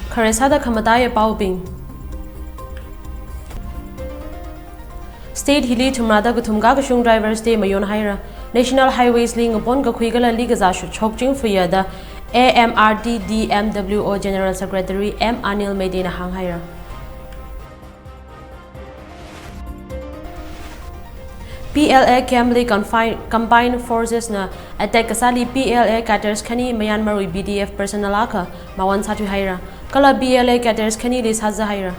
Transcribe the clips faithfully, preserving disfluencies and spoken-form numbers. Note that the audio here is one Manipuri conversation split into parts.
Khare sāda khamataiya paobing. State hili thumrāda kathum kakashung drivers te mayon haira. National Highways li ngapon kakhui kala li kazā shokching fuyada A M R T D M W O General Secretary M Anil Meidei na hānghaira. P L A camp li confi-, Combined Forces na attack kasāli P L A cadres khani Myanmar wui B D F personnel akha mawan sāthuihaira. Kala P L A cadres khanili sāzahaira.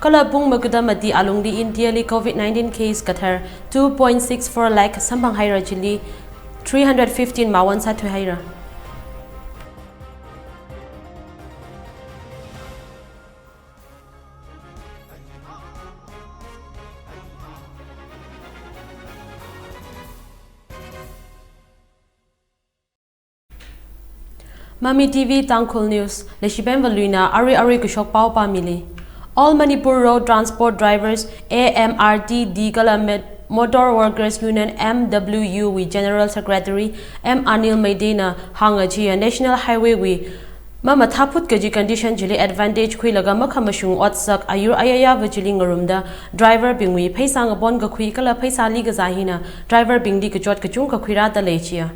Kala pung makuda mati alungli India li COVID nineteen case kathar two point six four lakh samphanghaira chili three hundred fifteen mawan sāthuihaira. Mami T V Tangkhul News, Leishiben Valuina, arui arui kushok pao pamili. All Manipur Road Transport Drivers, A M R T D kala Met-, Motor Workers Union, M W U wui General Secretary M Anil Meidei na hānga chiya National Highway wui mamathā phut kaji condition chili advantage khuilaga makhamashung otsak ayur ayayava chili ngarumda driver bingwui pheisā ngapon kakhui kala pheisāli kazā hina driver bingli kachot kachungkha khuirāda lei chiya.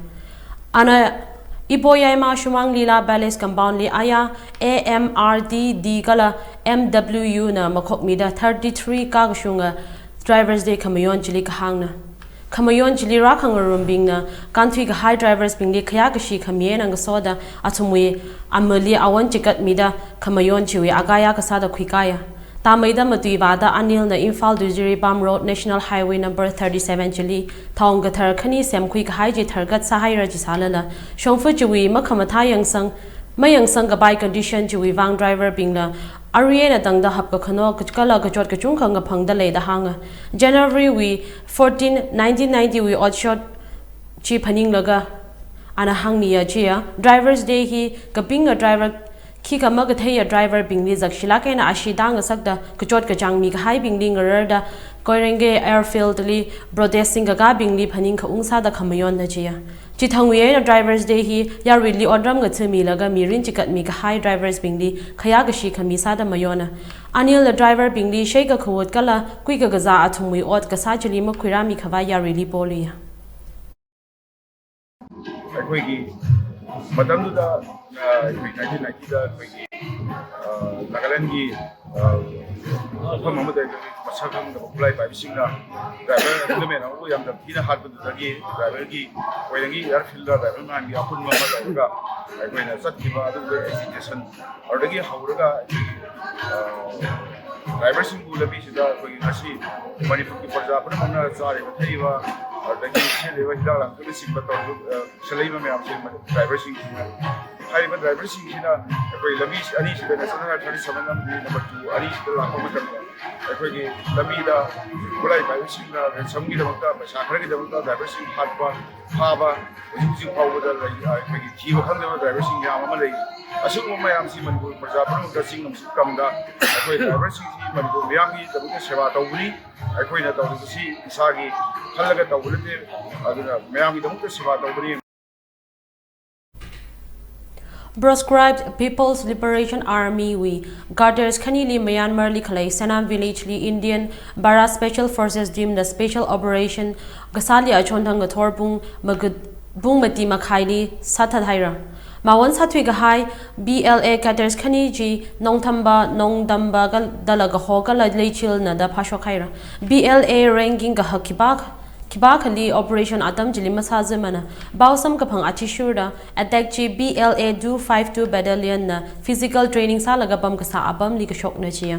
Ana Ipoh Yaima Shumang Lila Palace compound li aya A M R T D kala M W U na makhokmida thirty-three kakashunga Drivers Day khamayon chili kahāngna. Khamayon chili rākhangarumbingna kanthui kahai drivers bingli khayā kashi khami eina ngasoda athumwui amali awan chikatmida khamayon chiwui agaya kasāda khuikaya. Tāmeida matuivāda Anil na Imphal to Jiribam Road National Highway number thirty-seven chili thong kathar khani semkhui kahai chi tharkat sāhaira chi sālala shongfa chiwui makhamathā yangsang, mayangsang kapai condition chiwui vang driver bingla arui eina tangda hapkakhano kala kachot kachungkha ngaphangda leida hānga. January wui fourteen, nineteen ninety wui otshot chi phaninglaga ana hāngniya chiya Drivers Day hi kapinga driver ꯈꯤꯀ ꯃꯒ ꯊꯩꯌ driver ꯕꯤꯡꯂꯤ ꯖꯛꯁꯤꯂꯥꯛ ꯀꯦꯅ ꯑꯁꯤ ꯗꯥꯡꯒ ꯁꯛꯇ ꯀꯆꯣꯠ ꯀꯆꯥꯡ ꯃꯤꯒ ꯍꯥꯏ ꯕꯤꯡꯂꯤ ꯉꯔꯔꯗ ꯀꯣꯏꯔꯦꯡꯒꯦ airfield ꯂꯤ protest ꯁꯤꯡꯒ ꯀꯥ ꯕꯤꯡꯂꯤ ꯐꯅꯤꯡ ꯈ ꯎꯪꯁꯥꯗ ꯈꯃꯌꯣꯟ ꯅ ꯆꯤꯌ꯫ ꯆꯤꯊꯪ ꯎꯌꯦꯅ drivers day ꯍꯤ ꯌꯥꯔꯨꯏꯂꯤ ꯑꯣꯗ꯭ꯔꯝꯒ ꯊꯤꯃꯤꯂꯒ ꯃꯤꯔꯤꯟ ꯆꯤꯀꯠ ꯃꯤꯒ ꯍꯥꯏ drivers ꯕꯤꯡꯂꯤ ꯈꯌꯥꯒ ꯁꯤ ꯈꯃꯤ ꯁꯥꯗ ꯃꯌꯣꯟꯅ꯫ ꯑꯅꯤꯜꯗ driver ꯕꯤꯡꯂꯤ ꯁꯩꯒ ꯈꯨꯋꯨꯠ ꯀꯂ ꯀꯨꯏꯒ ꯒꯖꯥ ꯑꯊꯨꯝ ꯎꯏ ꯑꯣꯠ ꯀꯁꯥ ꯆꯤꯂꯤ ꯃꯈꯨꯏꯔꯥꯃꯤ ꯈꯕꯥ ꯌꯥꯔꯨꯏꯂꯤ ꯄꯣꯂꯨꯌ꯫ ꯑꯩꯈꯣꯏꯒꯤ ꯃꯇꯝꯗꯨꯗ, ꯑ, ꯑꯩꯈꯣꯏ nineteen ninety ꯗ ꯑꯩꯈꯣꯏꯒꯤ, ꯑ, ꯅꯥꯒꯥꯂꯦꯟꯒꯤ, ꯑ, ꯃꯐꯝ ꯑꯃꯗ ꯑꯩꯈꯣꯏꯒꯤ ꯃꯁꯛ ꯈꯪꯗꯕ ꯈꯨꯠꯂꯥꯏ ꯄꯥꯏꯕꯁꯤꯡꯅ driver ꯑꯃꯕꯨ ꯌꯥꯝꯅ ꯊꯤꯅ ꯍꯥꯠꯄꯗꯨꯗꯒꯤ driver ꯒꯤ ꯀꯣꯏꯔꯦꯡꯒꯤ airfield ꯗ driver ꯃꯌꯥꯝꯒꯤ ꯑꯄꯨꯟꯕ ꯑꯃ ꯇꯧꯔꯒ ꯑꯩꯈꯣꯏꯅ ꯆꯠꯈꯤꯕ ꯑꯗꯨꯒꯤ agitation ꯑꯗꯨꯗꯒꯤ ꯍꯧꯔꯒ ꯑꯩꯈꯣꯏꯒꯤ, ꯑ, driver ꯁꯤꯡꯕꯨ ꯂꯝꯕꯤꯁꯤꯗ ꯑꯩꯈꯣꯏꯒꯤ ꯉꯁꯤ ꯃꯅꯤꯄꯨꯔꯒꯤ ꯄ꯭ꯔꯖꯥ ꯄꯨꯝꯅꯃꯛꯅ ꯆꯥꯔꯤꯕ ꯊꯛꯏꯕ ꯑꯗꯨꯗꯒꯤ ꯁꯦꯠꯂꯤꯕ ꯍꯤꯗꯥꯛ ꯂꯥꯡꯊꯛꯅꯆꯤꯡꯕ ꯇꯧꯔꯤꯕ, ꯑ, ꯄꯨꯁꯜꯂꯛꯏꯕ ꯃꯌꯥꯝꯁꯦ driver ꯁꯤꯡꯁꯤꯅ꯫ ꯍꯥꯏꯔꯤꯕ driver ꯁꯤꯡꯁꯤꯅ ꯑꯩꯈꯣꯏ ꯂꯝꯕꯤ ꯑꯅꯤꯁꯤꯗ, National Highway thirty seven ꯑꯃꯗꯤ number two ꯑꯅꯤꯁꯤꯗ ꯂꯥꯛꯄ ꯃꯇꯝꯗ ꯑꯩꯈꯣꯏꯒꯤ ꯂꯝꯕꯤꯗ ꯈꯨꯠꯂꯥꯏ ꯄꯥꯏꯕꯁꯤꯡꯅ ransom ꯒꯤꯗꯃꯛꯇ, ꯄꯩꯁꯥ ꯈꯔꯒꯤꯗꯃꯛꯇ driver ꯁꯤꯡ ꯍꯥꯠꯄ, ꯐꯥꯕ, ꯍꯧꯖꯤꯛ ꯍꯧꯖꯤꯛ ꯐꯥꯎꯕꯗ ꯂꯩ, ꯑꯩꯈꯣꯏꯒꯤ ꯊꯤꯕ ꯈꯪꯗꯕ driver ꯁꯤꯡ ꯌꯥꯝ ꯑꯃ ꯂꯩ꯫ ꯑꯁꯤꯒꯨꯝꯕ ꯃꯌꯥꯝꯁꯤ ꯃꯅꯤꯄꯨꯔ ꯄ꯭ꯔꯖꯥ ꯄꯨꯝꯅꯃꯛꯇ ꯆꯤꯡ ꯅꯨꯡꯁꯤꯠ ꯀꯝꯗ ꯑꯩꯈꯣꯏ driver ꯁꯤꯡꯁꯤ ꯃꯅꯤꯄꯨꯔ ꯃꯤꯌꯥꯝꯒꯤꯗꯃꯛꯇ ꯁꯦꯕꯥ ꯇꯧꯕꯅꯤ꯫ ꯑꯩꯈꯣꯏꯅ ꯇꯧꯔꯤꯕꯁꯤ ꯏꯁꯥꯒꯤ ꯈꯜꯂꯒ ꯇꯧꯕ ꯅꯠꯇꯦ, ꯑꯗꯨꯅ ꯃꯌꯥꯝꯒꯤꯗꯃꯛꯇ ꯁꯦꯕꯥ ꯇꯧꯕꯅꯤ꯫ Proscribed People's Liberation Army we cadres ꯈꯅꯤꯂꯤ ꯃꯌꯥꯟꯃꯔꯂꯤ ꯈꯂꯩ ꯁꯦꯅꯥꯝ village ꯂꯤ Indian Bara Special Forces team ꯅ special operation ꯒꯁꯥꯂꯤ ꯑꯆꯣꯟꯊꯪ ꯒꯊꯣꯔ ꯄꯨꯡ ꯃꯒꯨꯠ ꯄꯨꯡ ꯃꯇꯤ ꯃꯈꯥꯏꯂꯤ ꯁꯥꯊꯠ ꯍꯥꯏꯔ꯫ ꯃꯥꯋꯟ ꯁꯥꯊꯨꯏꯒ ꯍꯥꯏ, B L A cadres ꯈꯅꯤꯖꯤ ꯅꯣꯡꯊꯝꯕ, ꯅꯣꯡꯗꯝꯕ ꯒ ꯗꯂꯒ ꯍꯣꯒ ꯂ ꯂꯩꯆꯤꯜꯅꯗ ꯐꯥꯁꯣꯛ ꯍꯥꯏꯔ꯫ B L A ranking ꯒ ꯍꯛꯈꯤꯕ ꯈꯤꯕꯥ ꯈꯂꯤ operation ꯑꯇꯝ ꯖꯤꯂꯤ ꯃꯁꯥꯖꯃꯅ ꯕꯥꯎꯁꯝ ꯀꯐꯪ ꯑꯊꯤꯁꯨꯔꯗ attack ꯆꯤ B L A two five two battalion ꯅ physical training ꯁꯥꯂꯒ ꯄꯝ ꯀꯁꯥ ꯑꯄꯝ ꯂꯤ ꯀꯁꯣꯛꯅ ꯆꯤꯌ꯫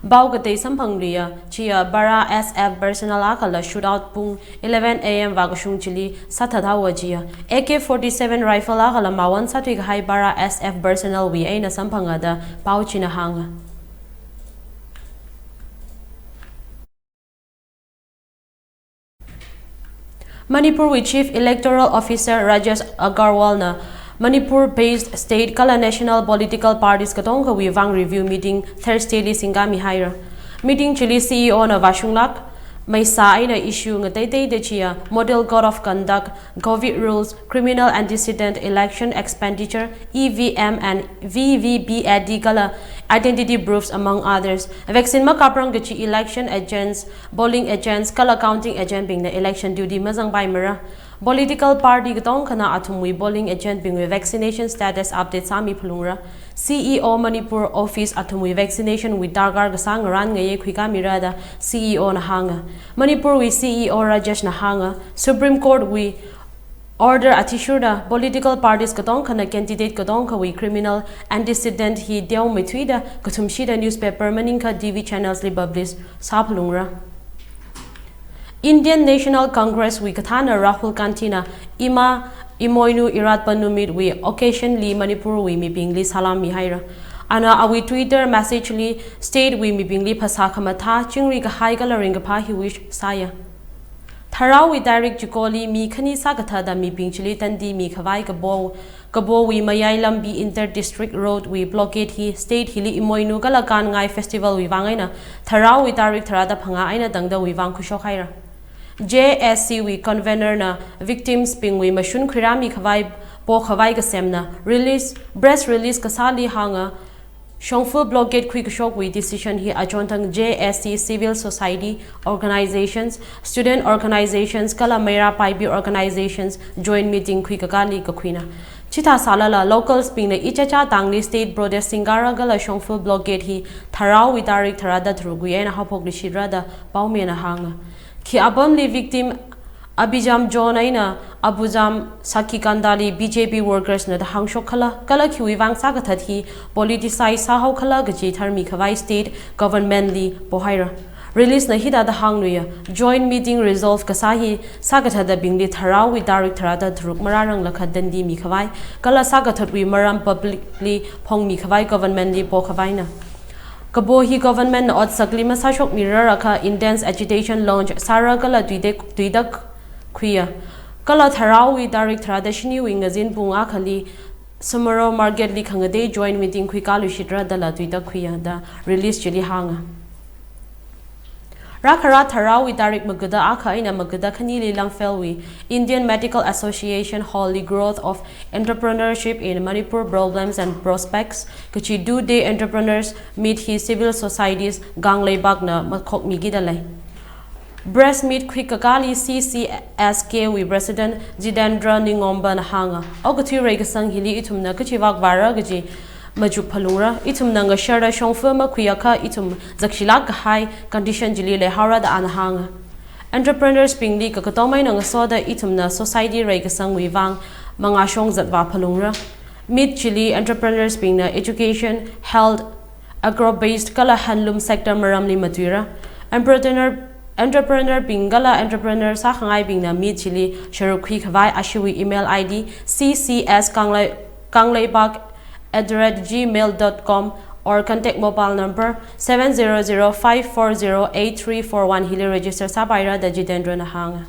ꯕꯥꯎ ꯀꯇꯩ ꯁꯝꯐꯪ ꯂꯤꯌ ꯆꯤꯌ ꯕꯔꯥ S F personnel ꯑꯀꯜꯂ shoot out ꯄꯨꯡ eleven A M ꯋꯥꯒꯁꯨꯡ ꯆꯤꯂꯤ ꯁꯥꯊ ꯊꯥꯎ ꯆꯤꯌ꯫ A K forty seven rifle ꯑꯀꯜꯂ ꯃꯥꯋꯟ ꯁꯥꯊꯨꯏꯒ ꯍꯥꯏ ꯕꯔꯥ S F personnel ꯋꯤ ꯑꯩꯅ ꯁꯝꯐꯪ ꯑꯗ ꯄꯥꯎ ꯆꯤꯅ ꯍꯥꯡꯉ꯫ ꯃꯅꯤꯄꯨꯔꯒꯤ Chief Electoral Officer Rajesh ꯑꯒꯔꯋꯥꯜꯅ Manipur based state kala national political parties katongkha wui vang review meeting Thursday li singkami haira. Meeting chili C E O na Vashunglak Meisa eina issue ngateiteida chiya model code of conduct, COVID rules, criminal antecedent, election expenditure, E V M and V V P A D kala identity proofs among others. Vaccine makaprang kachi election agents, polling agents kala counting agent bingna election duty mazangpaimara. Political party katongkhana athumwui polling agent bingwui vaccination status update sāmi phalungra. C E O Manipur office athumwui vaccination wui darkar kasā ngarān ngayei khuikamira da C E O na hānga. Manipur wui C E O Rajesh na hānga, Supreme Court wui order athishurda political parties katongkhana candidate katongkhawui criminal antecedent hi teomeithuida kathumshida newspaper maningkha T V channels li publish sāphalungra. Indian National Congress wui kathāna Rahul Gandhi na Ima Imoinu Iratpa Numit wui occasion li Manipur wui mibingli salam mihaira. Ana awui Twitter message li state wui mibingli phasā khamathā, chingri kahai kala ringkaphā hi wish sāya. Tharao wui tarik chikoli mi khani sākathāda mibing chili tandi mikhavai Kabo, Kabo wui Mayai Lambi Inter District Road wui blockade hi state hili Imoinu kala Kangai Festival wui vang eina Tharao wui tarik tharāda phangā eina tangda wui vang khuishok haira. J S C wui convener na victims bingwui mashun khuirāmi khavai pokhavai kasemna release, press release kasāli hānga, Shongfel blockade khuikashokwui decision hi achonthang J S C civil society organizations, student organizations kala Meira Paibi organizations joint meeting khuikakāli kakhuina. Chithā sālala locals bingna ichacha tangli state protest singkara kala Shongfel blockade hi Tharao wui tarik tharāda tharuk wui eina haophok lishitra da paomina hānga. Khi apamli victim Abijam John eina Abujam Sakikandali B J P workers na da hāngshok khala, kala khiwui vang sākathat hi politicize sāhao khala kachi tharmi khavai state government li pohaira. Release na hithāda hāngluiya, joint meeting resolve kasā hi sākathatda bingli Tharao wui tarik tharāda tharuk marārang lakha tandi mikhavai, kala sākathatwui maram public li phongmi khavai government li pokhavaina. Kabo hi government na otsakli masāshokmira rakha intense agitation launch sāra kala tuidak, tuidak khuiya. Kala tharawi tarik tharada shiniwi ngazin pung akhali Sumaro Market li khangade joint meeting khui kalu shitra dala tuita khuya da release chili hanga. Rakhara tharawi tarik magada akha ina magada khanili lamfelwi Indian Medical Association Hall li Growth of Entrepreneurship in Manipur Problems and Prospects kachi do day entrepreneurs meet hi civil societies gangleibakna makhok migida lei. Press meet khui kakali C C S K wi President Jitendra Ningomba na hanga. Okathui rei kasang hili ithumna kachivak vara gaji majuk phalungra. Ithumna nga shara shongfa ma khui akha ithum zakshilak kahai condition jili le haura da ana hanga. Entrepreneurs pingli kakatomai na ngasoda ithumna society rei kasang wi vang manga shong zatva phalungra. Meet chili entrepreneurs pingna education, health, agro-based kala handloom sector maramli matuira. Entrepreneur entrepreneur bing kala entrepreneur sakhangai bingna meet chili sharuk khui khavai ashiwi email I D C C S kanglei kangleibak at the rate gmail dot com or contact mobile number seven zero zero five four zero eight three four one hili register sabaira da Jitendra na hanga.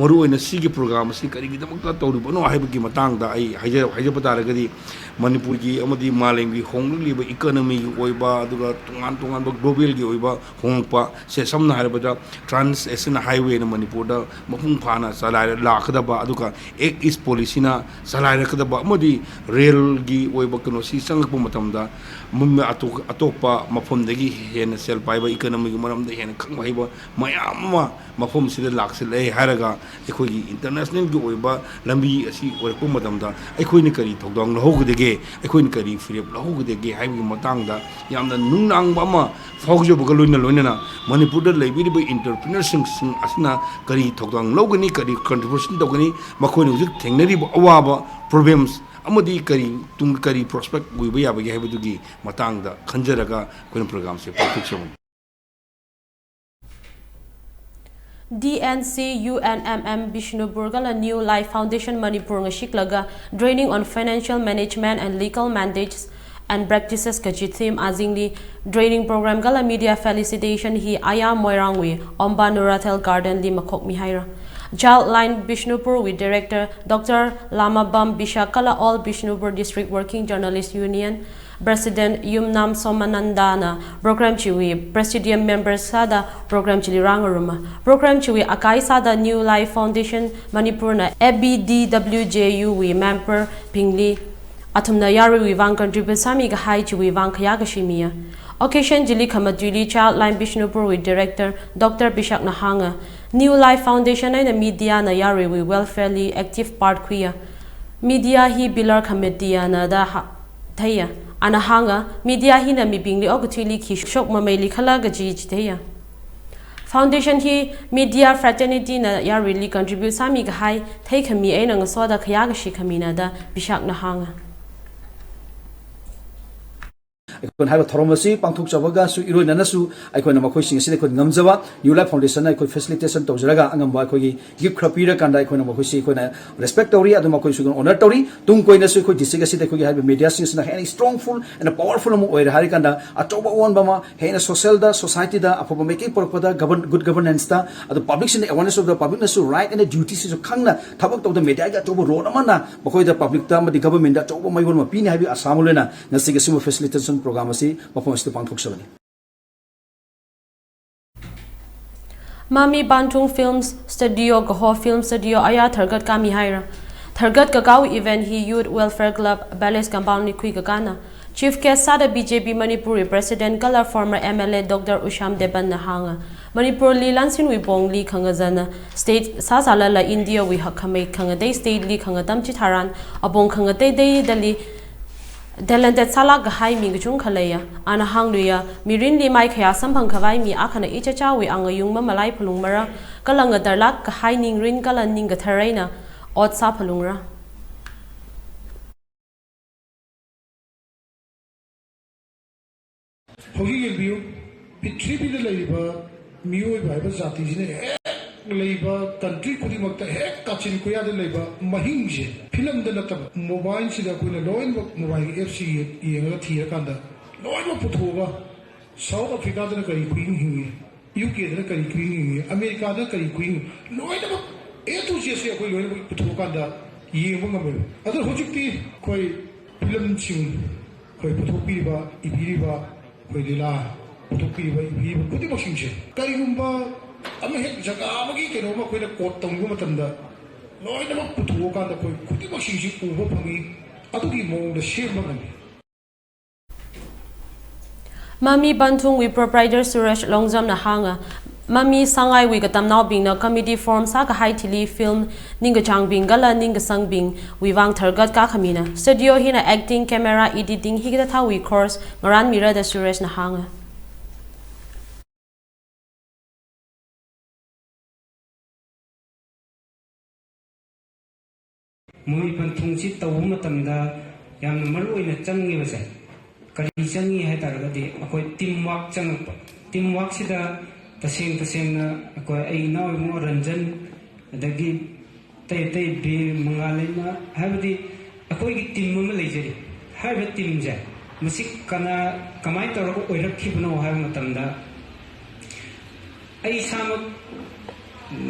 ꯃꯔꯨꯑꯣꯏꯅ ꯁꯤꯒꯤ ꯄ꯭ꯔꯣꯒ꯭ꯔꯥꯝ ꯑꯁꯤ ꯀꯔꯤꯒꯤꯗꯃꯛꯇ ꯇꯧꯔꯤꯕꯅꯣ ꯍꯥꯏꯕꯒꯤ ꯃꯇꯥꯡꯗ ꯑꯩ ꯍꯥꯏꯖ- ꯍꯥꯏꯖꯕ ꯇꯥꯔꯒꯗꯤ, ꯃꯅꯤꯄꯨꯔꯒꯤ ꯑꯃꯗꯤ ꯃꯥꯂꯦꯝꯒꯤ ꯍꯣꯡꯂꯛꯂꯤꯕ ꯏꯀꯣꯅꯣꯃꯤꯒꯤ ꯑꯣꯏꯕ, ꯑꯗꯨꯒ ꯇꯣꯉꯥꯟ ꯇꯣꯉꯥꯟꯕ ꯒ꯭ꯂꯣꯕꯦꯜꯒꯤ ꯑꯣꯏꯕ ꯍꯣꯡꯂꯛꯄ ꯁꯦ, ꯁꯝꯅ ꯍꯥꯏꯔꯕꯗ ꯇ꯭ꯔꯥꯟꯁ ꯑꯦꯁꯤꯌꯥꯟ ꯍꯥꯏꯋꯦꯅ ꯃꯅꯤꯄꯨꯔꯗ ꯃꯄꯨꯡ ꯐꯥꯅ ꯆꯂꯥꯏꯔ ꯂꯥꯛꯀꯗꯕ, ꯑꯗꯨꯒ ꯑꯦꯛ ꯏꯁ ꯄꯣꯂꯤꯁꯤꯅ ꯆꯂꯥꯏꯔꯛꯀꯗꯕ, ꯑꯃꯗꯤ ꯔꯦꯜꯒꯤ ꯑꯣꯏꯕ ꯀꯩꯅꯣꯁꯤ ꯆꯪꯂꯛꯄ ꯃꯇꯝꯗ ꯃ- ꯑꯇꯣꯞ- ꯑꯇꯣꯞꯄ ꯃꯐꯝꯗꯒꯤ ꯍꯦꯟꯅ ꯁꯦꯜ ꯄꯥꯏꯕ, ꯏꯀꯣꯅꯣꯃꯤꯒꯤ ꯃꯔꯝꯗ ꯍꯦꯟꯅ ꯈꯪꯕ ꯍꯩꯕ ꯃꯌꯥꯝ ꯑꯃ ꯃꯐꯝꯁꯤꯗ ꯂꯥꯛꯁꯤꯜꯂꯛꯑꯦ ꯍꯥꯏꯔꯒ, ꯑꯩꯈꯣꯏꯒꯤ ꯏꯟꯇꯔꯅꯦꯁꯅꯦꯜꯒꯤ ꯑꯣꯏꯕ ꯂꯝꯕꯤ ꯑꯁꯤ ꯑꯣꯏꯔꯛꯄ ꯃꯇꯝꯗ ꯑꯩꯈꯣꯏꯅ ꯀꯔꯤ ꯊꯧꯗꯥꯡ ꯂꯧꯍꯧꯒꯗꯒꯦ, ꯑꯩꯈꯣꯏꯅ ꯀꯔꯤ ꯐꯤꯔꯦꯞ ꯂꯧꯍꯧꯒꯗꯒꯦ ꯍꯥꯏꯕꯒꯤ ꯃꯇꯥꯡꯗ ꯌꯥꯝꯅ ꯅꯨꯡꯅꯥꯡꯕ ꯑꯃ ꯐꯥꯎꯖꯕꯒ ꯂꯣꯏꯅ ꯂꯣꯏꯅꯅ, ꯃꯅꯤꯄꯨꯔꯗ ꯂꯩꯕꯤꯔꯤꯕ ꯏꯟꯇꯔꯄ꯭ꯔꯤꯅꯔꯁꯤꯡꯁꯤꯡ ꯑꯁꯤꯅ ꯀꯔꯤ ꯊꯧꯗꯥꯡ ꯂꯧꯒꯅꯤ, ꯀꯔꯤ ꯀꯟꯇ꯭ꯔꯤꯕ꯭ꯌꯨꯁꯟ ꯇꯧꯒꯅꯤ, ꯃꯈꯣꯏꯅ ꯍꯧꯖꯤꯛ ꯊꯦꯡꯅꯔꯤꯕ ꯑꯋꯥꯕ, ꯄ꯭ꯔꯣꯕ꯭ꯂꯦꯝꯁ ꯑꯃꯗꯤ ꯀꯔꯤ ꯇꯨꯡ ꯀꯔꯤ ꯄ꯭ꯔꯣꯁꯄꯦꯛ ꯑꯣꯏꯕ ꯌꯥꯕꯒꯦ ꯍꯥꯏꯕꯗꯨꯒꯤ ꯃꯇꯥꯡꯗ ꯈꯟꯖꯔꯒ ꯑꯩꯈꯣꯏꯅ ꯄ꯭ꯔꯣꯒ꯭ꯔꯥꯝꯁꯦ ꯄꯥꯡꯊꯣꯛꯆꯕꯅꯤ꯫ D N C U N M M Bishnupur kala New Life Foundation Manipur ngashiklaga training on financial management and legal mandates and Practices kaji theme azingli training program kala media felicitation hi aya Moirangwui Omba Nuratel Garden li makhokmi haira. Childline Bishnupur wui Director Doctor Lamabam Bishak kala All Bishnupur District Working Journalist Union President Yumnam Somananda na program chiwui Presidium Members sāda program chili rāngaruma. Program chiwui akai sāda New Life Foundation Manipur na F B D W J U wui member bingli athumna yaruiwui vang contribute sāmi kahai chiwui vang khayā kashi miya. Occasion chili khamatuili Childline Bishnupur wui Director Doctor Bishak na hānga, New Life Foundation eina media na yaruiwui welfare li active part khuiya. Media hi pillar khamatia na da ha, theiya. Ana hānga, media hina mibingli okathuili khi shok mameili khala kaji chitheiya. Foundation hi media fraternity na yaruili contribute sāmi kahai theikhami eina ngasoda khayā kashi khamina da Bishak na hānga. ꯑꯩꯈꯣꯏꯅ ꯍꯥꯏꯕ ꯊꯧꯔꯝ ꯑꯁꯤ ꯄꯥꯡꯊꯣꯛꯆꯕꯒꯁꯨ ꯏꯔꯣꯏꯅꯅꯁꯨ ꯑꯩꯈꯣꯏꯅ ꯃꯈꯣꯏꯁꯤꯡ ꯑꯁꯤꯗ ꯑꯩꯈꯣꯏ ꯉꯝꯖꯕ New Life Foundation ꯅ ꯑꯩꯈꯣꯏ facilitation ꯇꯧꯖꯔꯒ ꯑꯉꯝꯕ ꯑꯩꯈꯣꯏꯒꯤ gift ꯈꯔ ꯄꯤꯔꯀꯥꯟꯗ ꯑꯩꯈꯣꯏꯅ ꯃꯈꯣꯏꯁꯤ ꯑꯩꯈꯣꯏꯅ respect ꯇꯧꯔꯤ, ꯑꯗꯨ ꯃꯈꯣꯏꯁꯨ ꯑꯩꯈꯣꯏꯅ honor ꯇꯧꯔꯤ꯫ ꯇꯨꯡ ꯀꯣꯏꯅꯁꯨ ꯑꯩꯈꯣꯏ district ꯑꯁꯤꯗ ꯑꯩꯈꯣꯏꯒꯤ ꯍꯥꯏꯔꯤꯕ media ꯁꯤꯡ ꯑꯁꯤꯅ ꯍꯦꯟꯅ strongful and powerful ꯑꯃ ꯑꯣꯏꯔꯦ ꯍꯥꯏꯔꯀꯥꯟꯗ ꯑꯆꯧꯕ ꯑꯑꯣꯟꯕ ꯑꯃ ꯍꯦꯟꯅ social ꯗ, society ꯗ ꯑꯐꯕ ꯃꯥꯏꯀꯩ ꯄꯨꯔꯛꯄꯗ, govern-, good governance ꯇ, ꯑꯗꯨ public ꯁꯤꯡꯅ awareness ꯑꯣꯏꯕꯗ public ꯅꯁꯨ right and duty ꯁꯤꯁꯨ ꯈꯪꯅ ꯊꯕꯛ ꯇꯧꯕꯗ media ꯒꯤ ꯑꯆꯧꯕ role ꯑꯃꯅ ꯃꯈꯣꯏꯗ public ꯇ ꯑꯃꯗꯤ government ꯗ ꯑꯆꯧꯕ ꯃꯌꯣꯜ ꯑꯃ ꯄꯤꯅꯤ ꯍꯥꯏꯕꯒꯤ ꯑꯁꯥ ꯑꯃ ꯂꯣꯏꯅ ꯉꯁꯤꯒꯤ ꯑꯁꯤꯒꯨꯝꯕ facilitation program ꯑꯁꯤ ꯃꯐꯝ ꯑꯁꯤꯗ ꯄꯥꯡꯊꯣꯛꯆꯕꯅꯤ꯫ Mami Banthung Films Studio, Kaho Film Studio aya thargat kami haira. Thargat kakao event hi Youth Welfare Club, Palace Compound li khui kakana. Chief guest sāda B J P Manipur wui President kala former M L A Doctor Usham Deban na hānga, Manipur li lansinwui pongli khangazana state sāsālala India wui hakkhamei khangatei state li khangatam chitharan apong khangateiteidali talented sālāk kahai mi kachungkha leiya. Ana hāngluiya, mirinli mai khayā samphang khavai mi akhana ichachāwui angayung mamalai phalungmara, kala ngatarlāk kahai ningrin kala ningkathar eina ot sāphalungra. ꯍꯧꯖꯤꯛ ꯌꯦꯡꯕꯤꯌꯨ, ꯄ꯭ꯔꯤꯊꯤꯕꯤꯗ ꯂꯩꯔꯤꯕ ꯃꯤꯑꯣꯏꯕ ꯍꯥꯏꯕ ꯖꯥꯇꯤꯁꯤꯅ ꯍꯦꯛ ꯂꯩꯕ ꯀꯟꯇ꯭ꯔꯤ ꯈꯨꯗꯤꯡꯃꯛꯇ ꯍꯦꯛ ꯀꯥꯆꯤꯟ ꯀꯣꯌꯥꯗ ꯂꯩꯕ ꯃꯍꯤꯡꯁꯦ ꯐꯤꯂꯝꯗ ꯅꯠꯇꯕ ꯃꯣꯕꯥꯏꯜꯁꯤꯗ ꯑꯩꯈꯣꯏꯅ ꯂꯣꯏꯅꯃꯛ ꯃꯣꯕꯥꯏꯜꯒꯤ ꯑꯦꯞꯁꯤ ꯌꯦꯡꯉꯒ ꯊꯤꯔꯀꯥꯟꯗ ꯂꯣꯏꯅꯃꯛ ꯄꯨꯊꯣꯛꯑꯒ ꯁꯥꯎꯠ ꯑꯐ꯭ꯔꯤꯀꯥꯗꯅ ꯀꯔꯤ ꯈꯨꯍꯤꯡ ꯍꯤꯡꯉꯤ, ꯌꯨ ꯀꯦꯗꯅ ꯀꯔꯤ ꯈꯨꯍꯤꯡ ꯍꯤꯡꯉꯤ, ꯑꯃꯦꯔꯤꯀꯥꯗꯅ ꯀꯔꯤ ꯈꯨꯍꯤꯡ, ꯂꯣꯏꯅꯃꯛ ꯑꯦ ꯇꯨ ꯖꯦꯠꯁꯦ ꯑꯩꯈꯣꯏ ꯂꯣꯏꯅꯃꯛ ꯄꯨꯊꯣꯛꯑꯀꯥꯟꯗ ꯌꯦꯡꯕ ꯉꯝꯃꯦꯕ꯫ ꯑꯗꯨꯅ ꯍꯧꯖꯤꯛꯇꯤ ꯑꯩꯈꯣꯏ ꯐꯤꯂꯝꯁꯤꯡ ꯑꯩꯈꯣꯏ ꯄꯨꯊꯣꯛꯄꯤꯔꯤꯕ, ꯏꯕꯤꯔꯤꯕ, ꯑꯩꯈꯣꯏ ꯂꯤꯂꯥ ꯄꯨꯊꯣꯛꯄꯤꯔꯤꯕ, ꯏꯕꯤꯔꯤꯕ ꯈꯨꯗꯤꯡꯃꯛꯁꯤꯡꯁꯦ ꯀꯔꯤꯒꯨꯝꯕ ꯑꯃ ꯍꯦꯛ ꯖꯒꯥ ꯑꯃꯒꯤ ꯀꯩꯅꯣꯝꯃ ꯑꯩꯈꯣꯏꯅ ꯀꯣꯠ ꯇꯧꯕ ꯃꯇꯝꯗ ꯂꯣꯏꯅꯃꯛ ꯄꯨꯊꯣꯛꯑꯀꯥꯟꯗ ꯑꯩꯈꯣꯏ ꯈꯨꯗꯤꯡꯃꯛꯁꯤꯡꯁꯤ ꯎꯕ ꯐꯪꯉꯤ, ꯑꯗꯨꯒꯤ ꯃꯑꯣꯡꯗ ꯁꯦꯝꯕ ꯉꯝꯃꯤ꯫ ꯃꯃꯤ ꯄꯟꯊꯨꯡ ꯋꯤ ꯄ꯭ꯔꯣꯄ꯭ꯔꯥꯏꯇꯔ ꯁꯨꯔꯦꯁ ꯂꯣꯡꯖꯝꯅ ꯍꯥꯡꯉ, ꯃꯃꯤ ꯁꯉꯥꯏ ꯋꯤꯒ ꯇꯝꯅꯥꯎꯕꯤꯡꯅ ꯀꯃꯦꯗꯤ ꯐꯣꯔꯝ ꯁꯥꯒ ꯍꯥꯏ ꯊꯤꯂꯤ ꯐꯤꯜꯝ ꯅꯤꯡꯒ ꯆꯥꯡꯕꯤꯡ ꯒꯂ ꯅꯤꯡꯒ ꯁꯪꯕꯤꯡ ꯋꯤ ꯋꯥꯡ ꯊꯔꯒꯠ ꯀꯥꯈꯃꯤꯅ ꯁ꯭ꯇꯨꯗꯤꯑꯣ ꯍꯤꯅ ꯑꯦꯛꯇꯤꯡ, ꯀꯦꯃꯦꯔꯥ, ꯏꯗꯤꯇꯤꯡ ꯍꯤꯒꯗ ꯊꯥꯎ ꯋꯤ ꯈꯣꯔꯁ ꯉꯔꯥꯟ ꯃꯤꯔꯗ ꯁꯨꯔꯦꯁꯅ ꯍꯥꯡꯉ꯫ ꯃꯃꯤ ꯄꯟꯊꯨꯡꯁꯤ ꯇꯧꯕ ꯃꯇꯝꯗ ꯌꯥꯝꯅ ꯃꯔꯨ ꯑꯣꯏꯅ ꯆꯪꯉꯤꯕꯁꯦ ꯀꯔꯤ ꯆꯪꯉꯤ ꯍꯥꯏ ꯇꯥꯔꯒꯗꯤ ꯑꯩꯈꯣꯏ ꯇꯤꯝ ꯋꯥꯛ ꯆꯪꯉꯛꯄ꯫ ꯇꯤꯝ ꯋꯥꯛꯁꯤꯗ ꯇꯁꯦꯡ ꯇꯁꯦꯡꯅ ꯑꯩꯈꯣꯏ ꯑꯩ ꯏꯅꯥꯎ ꯏꯕꯨꯡꯉꯣ ꯔꯟꯖꯟ, ꯑꯗꯒꯤ ꯑꯇꯩ ꯑꯇꯩ ꯕꯤꯔ, ꯃꯉꯥꯂꯩꯃ, ꯍꯥꯏꯕꯗꯤ ꯑꯩꯈꯣꯏꯒꯤ ꯇꯤꯝ ꯑꯃ ꯂꯩꯖꯔꯤ꯫ ꯍꯥꯏꯔꯤꯕ ꯇꯤꯝꯁꯦ ꯃꯁꯤ ꯀꯅꯥ, ꯀꯃꯥꯏꯅ ꯇꯧꯔꯒ ꯑꯣꯏꯔꯛꯈꯤꯕꯅꯣ ꯍꯥꯏꯕ ꯃꯇꯝꯗ ꯑꯩ ꯏꯁꯥꯃꯛ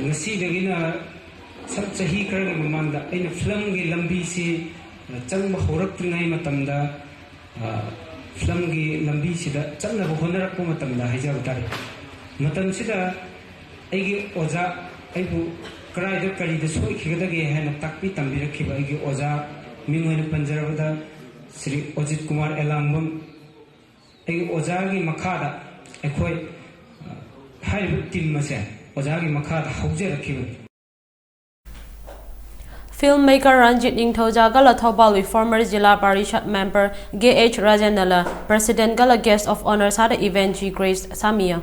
ꯉꯁꯤꯗꯒꯤꯅ ꯁ-, ꯆꯍꯤ ꯈꯔꯒꯤ ꯃꯃꯥꯡꯗ ꯑꯩꯅ ꯐꯤꯂꯝꯒꯤ ꯂꯝꯕꯤꯁꯤ ꯆꯪꯕ ꯍꯧꯔꯛꯇ꯭ꯔꯤꯉꯩ ꯃꯇꯝꯗ, ꯑ, ꯐꯤꯂꯝꯒꯤ ꯂꯝꯕꯤꯁꯤꯗ ꯆꯠꯅꯕ ꯍꯣꯠꯅꯔꯛꯄ ꯃꯇꯝꯗ ꯍꯥꯏꯖꯕ ꯇꯥꯔꯦ, ꯃꯇꯝꯁꯤꯗ ꯑꯩꯒꯤ ꯑꯣꯖꯥ, ꯑꯩꯕꯨ ꯀꯗꯥꯏꯗ ꯀꯔꯤꯗ ꯁꯣꯏꯈꯤꯒꯗꯒꯦ ꯍꯥꯏꯅ ꯇꯥꯛꯄꯤ ꯇꯝꯕꯤꯔꯛꯈꯤꯕ ꯑꯩꯒꯤ ꯑꯣꯖꯥ ꯃꯤꯡ ꯑꯣꯏꯅ ꯄꯟꯖꯔꯕꯗ ꯁ꯭ꯔꯤ ꯑꯣꯖꯤꯠ ꯀꯨꯃꯥꯔ ꯑꯦꯂꯥꯡꯕꯝ, ꯑꯩꯒꯤ ꯑꯣꯖꯥꯒꯤ ꯃꯈꯥꯗ ꯑꯩꯈꯣꯏ, ꯑ, ꯍꯥꯏꯔꯤꯕ ꯇꯤꯝ ꯑꯁꯦ ꯑꯣꯖꯥꯒꯤ ꯃꯈꯥꯗ ꯍꯧꯖꯔꯛꯈꯤꯕꯅꯤ꯫ Filmmaker Ranjit Ningthouja gala Thoubal former Zilla Parishad member G H Rajenala President gala Guest of Honor sada event ji grace samia.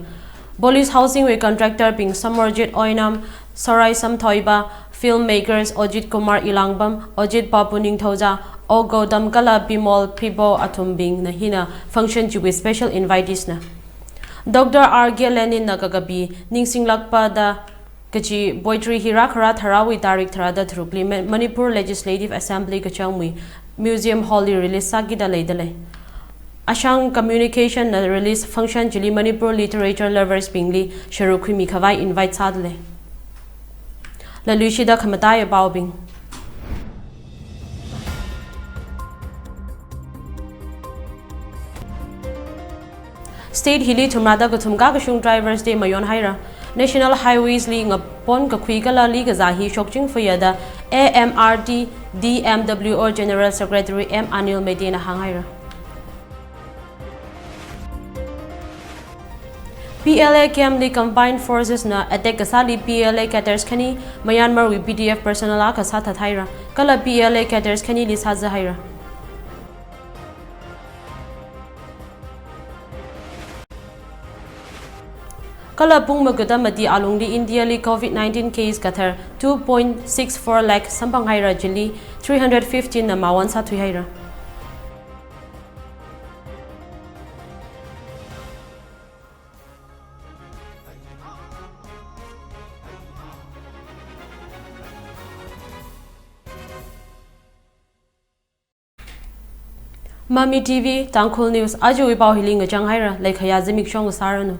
Police housing we contractor bing Samorjit Oinam, Sorai Samthoiba, filmmakers Ojit Kumar Ilangbam, Ojit Babu Ningthouja, O Gaudam gala Bimol Pibo Athumbing na hina function ji we special invitees na. Doctor R G Lenin na gagabi, Ningsing Lakpa da Kachi poetry hi ꯔꯥ ꯈꯔꯥ ꯊꯥꯔꯥꯋꯤ ꯇꯥꯔꯤꯛ ꯊꯔꯥꯗ ꯊꯔꯨꯛꯂꯤ ꯃ-, Manipur Legislative Assembly ꯀꯆꯥꯡꯃꯨꯏ museum hall ꯂꯤ release ꯁꯥꯒꯤꯗ ꯂꯩꯗ ꯂꯩ꯫ ꯑꯁꯥꯡ Communication ꯅ release function chilli Manipur literature lovers ꯕꯤꯡꯂꯤ ꯁꯔꯨꯛ ꯈꯨꯏꯃꯤ ꯈꯋꯥꯏ invite ꯁꯥꯗ ꯂꯩ꯫ ꯂꯂꯨꯏꯁꯤꯗ ꯈꯃꯇꯥꯏ ꯄꯥꯎꯕꯤꯡ꯫ State ꯍꯤꯂꯤ ꯊꯨꯝꯔꯥꯗ ꯀꯊꯨꯝ ꯀꯥ ꯀꯁꯨꯡ drivers day ꯃꯌꯣꯟ ꯍꯥꯏꯔ꯫ National Highways ꯂꯤ ꯉꯄꯣꯟ ꯀꯈꯨꯏ ꯀꯂꯥ ꯂꯤ ꯀꯖꯥ ꯍꯤ ꯁꯣꯛꯆꯤꯡ ꯐꯨꯌꯥꯗ A M R T D M W O General Secretary M Anil Medena ꯍꯥꯡ ꯍꯥꯏꯔ꯫ P L A camp ꯂꯤ combined forces ꯅ attack ꯀꯁꯥ ꯂꯤ P L A cadres ꯈꯅꯤ ꯃꯌꯥꯟꯃꯔ ꯋꯤ P D F personnel ꯑꯥ ꯀꯁꯥ ꯊꯥꯊꯥꯏꯔ꯫ ꯀꯂ P L A cadres ꯈꯅꯤ ꯂꯤ ꯁꯥꯖ ꯍꯥꯏꯔ꯫ ꯀꯂ ꯄꯨꯡ ꯃꯒꯗ ꯃꯗꯤ ꯑꯥꯂꯨꯡꯗꯤ ꯏꯟꯗꯤꯌꯥꯂꯤ COVID nineteen case ꯀꯊꯔ two point six four lakh ꯁꯝꯄꯪ ꯍꯥꯏꯔ ꯖꯤꯂꯤ three hundred fifteen ꯅ ꯃꯥꯋꯟ ꯁꯥꯊꯨꯏ ꯍꯥꯏꯔ꯫ ꯃꯃꯤ T V ꯇꯥꯡꯈꯨꯜ news ꯑꯖꯨ ꯏꯄꯥꯎ ꯍꯤꯂꯤꯡꯒ ꯆꯪ ꯍꯥꯏꯔ ꯂꯩꯈꯌꯥ ꯖꯤꯃꯤꯛ ꯁꯣꯡ ꯁꯥꯔꯅꯨ꯫